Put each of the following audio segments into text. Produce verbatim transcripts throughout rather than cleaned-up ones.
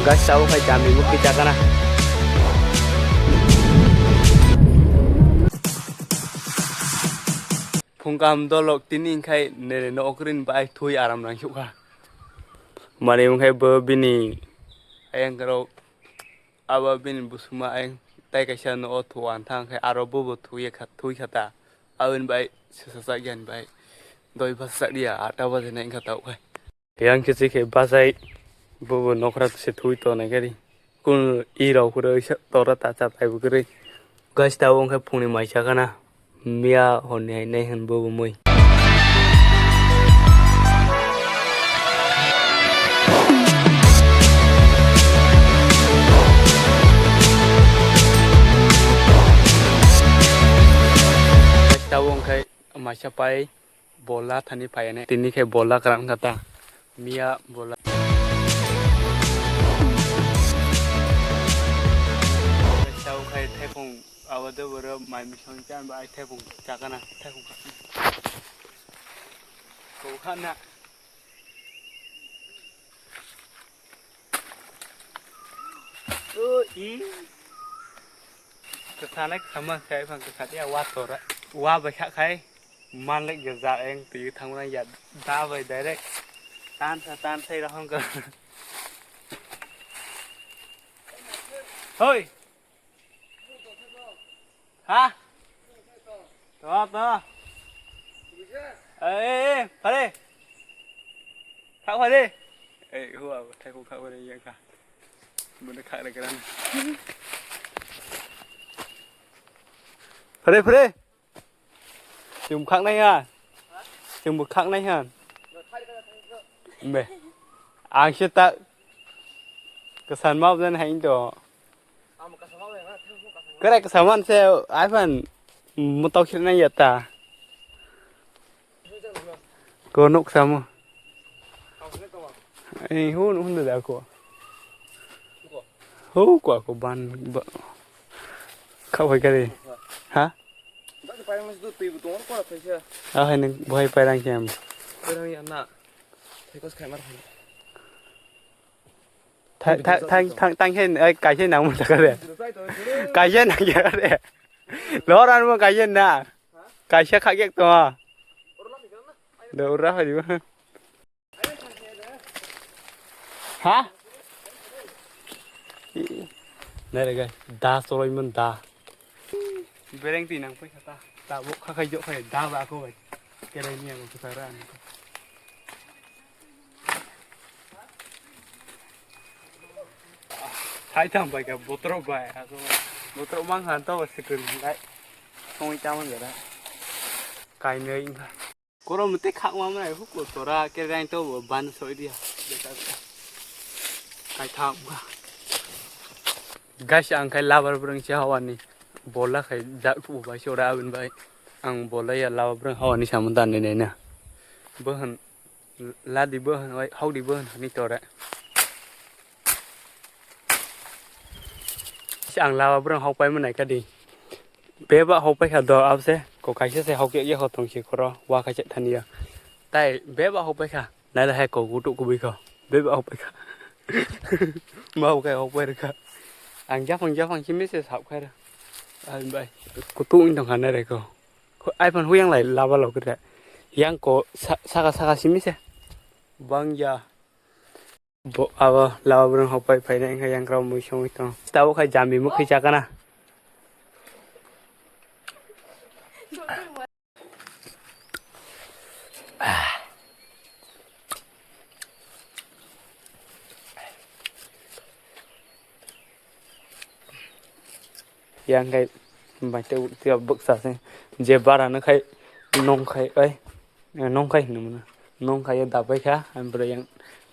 Guys, tabuk khai jami mukti chakana. Phung kaham dolok tini hinkhe nini no okrin bai thui aram nang sukha. Mani hinkhe bo bini ayang rok abo bini busuma ayang tai kaisa no o thu an thang khe aro bo bo thui kha thui kha ta. Aboni bai sesa sak yan bai doi basa sak dia ata baje nai kha tau khai. Yang kichi khe bachai bobo nokra se thui tonai kari. Kun i rok huro isa tora ta cha tai bwkrwi. Guys, tabuk wngkha phungni mai chakana. Miya honni hai nai hwn bobo mui. Guys, tabuk wngkha maisa pai. Bola thani phaiyani. Tini khe bola kwrang kha ta. Miya bola. Tau khai thaiphung abo de boro mai misong chan ba ai thaiphung chakana thaiphung. Ko khana. O i. Kwthana kwthama khai phang kwthati ya wa tora. Wa bai kha khai. Man lek ya ja eng twi thang na ya da bai direct. Tan sa tan sai rahong ka. Hoi. Ha? To to. Eh eh eh, phare. Khak phare. Eh, hua, thai ko khak phare yang kha. Bune khak re kran. Phare phare. Chwng bwkhak nai ha. Chwng bwkhak nai ha. Be. Ang se ta kwsan ma bwjan hai to. Kare kwsan man se iPhone mutok khil nai ya ta. Ko nuk samo. Eh, hun hun da ko. Hu ko ko ban. Khau hai kare. Ha? Ah, hai nang bohai pairang khe am. Pairang ya na. Thai kos khai mar khai. Thang thang thang thang thang khe ai kaisa nang mo thakare. Kaisa nang ya re. Lor an mo kaisa na. Kaisa khak yak to. Do ura hai. Ha? Nai re gai, da choroi man da. Bereng twi nang paikha ta. Ta bo kha khai jok khai da ba ko bai. Kerai ni ang ko tara ani. Hai tam bai ka botrok bai ako. Botrok mang han to sikun lai. Songwi ta man gara. Kai nei. Korom tei khakma mwnai huko tora kergain to bo ban soi dia. Kai tham ga. Guys, ang khai labar breng se hawani. Bola khai jak tu bai sora abin bai. Ang bola ya labar breng hawani samun dan ni na. Bohan ladi bohan wai haudi bohan ni tore. Ang labar breng hawpai mwnai kadi. Beba hokpai kha do abse ko kaisa se hokya ya ho tong si khoro wa kaisa thani ya. Tai beba hokpai kha nai le hai ko gutu kubui kho. Beba hokpai kha. Ma hokai hokpai rwkha. Ang japhang japhang si message hap khai ra. Ai bai. Kutu wng tong kha nai re ko. Ai phan huyang lai laba lo kre. Yang ko sa- saka saka si message. Bang ya. Bo abo lama borok hokpai phainai wngkha yang kwrwng mui songwi tongo. Tabuk khai jami mwkhwi chakana. Yang khai bai tei tei bwksa se je bara no khai nong khai oi. Nongkhai hinwi mano. Nongkhai o dabai kha, ang bwrwi yang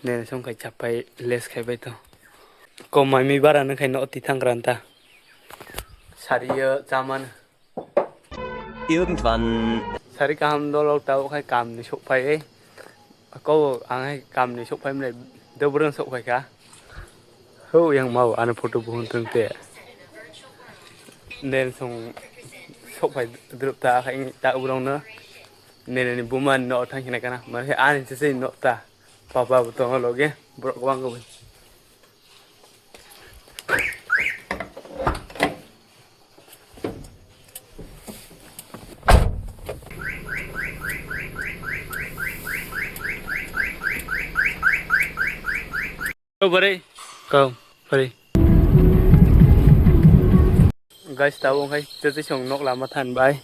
nene songkhai chapai les khai bai to. Komai mi bara nungkhai no twi thang granta. Sari o chamano. Irgendwann. Sari kaham dolok tabuk khai kam ni sokphai ei. Ko ang hai kam ni sokphai mle dobwrwng sokphai kha. Ho yang mau ano photo buhun tong te. Nen song sokphai drop ta khai ta ubrong no. Nini buma ni nok thang khina kana. Mane ani se se nok ta. Papa bo tongo loge. Borok kwbang kwbang. Kau bari. Kau bari. Guys, tabuk wngkha chwchwisong nok lama than bai.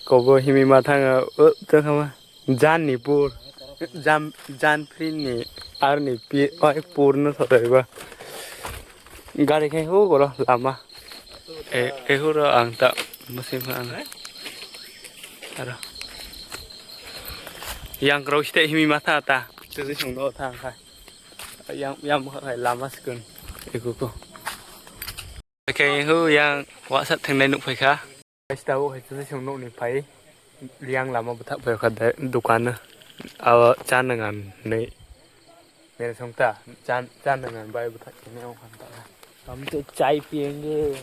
Kobo himwi ma thang o, tongkha ma. Jan ni pur. Jan, jan prin ni ar ni pi, oi pur no soto iba. Gari khai hu goro lama. E, e huro ang ta musim ang. Aro. Yang krok site himwi ma tha ta. Chwchwisong nok thang khai. Yang, yang khai lama skun. Ikuko. Khe hu yang wasa thengnai nuk phaikha. Guys, tabuk hai chwchwisong nokni phai yang lama bwthak phaikha de dukan o. Abo cha nwngan nei. Mere songta cha, cha nwngan bai bwthak khe nai ongkha ta. Hum to chai piyenge.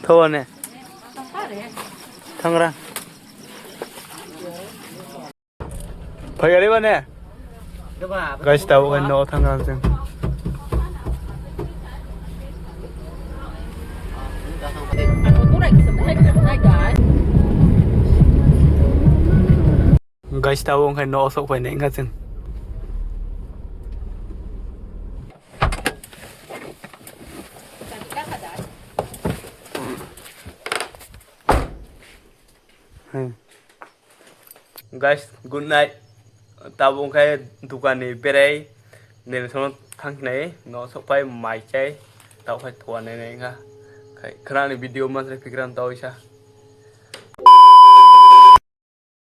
Thawani. Thangra. Phaiya le bane. Guys, tabuk no thangra jeng. Guys, tabuk wngkha no sok phainai wngkha chwng. Hmm. Guys, good night. Tabuk wngkha dukan ni berai. Nini sono thang khnai no sok phai mai chai. Tabuk khai thua nai nai wngkha. Khai khwrang ni video masre fikran tawisa.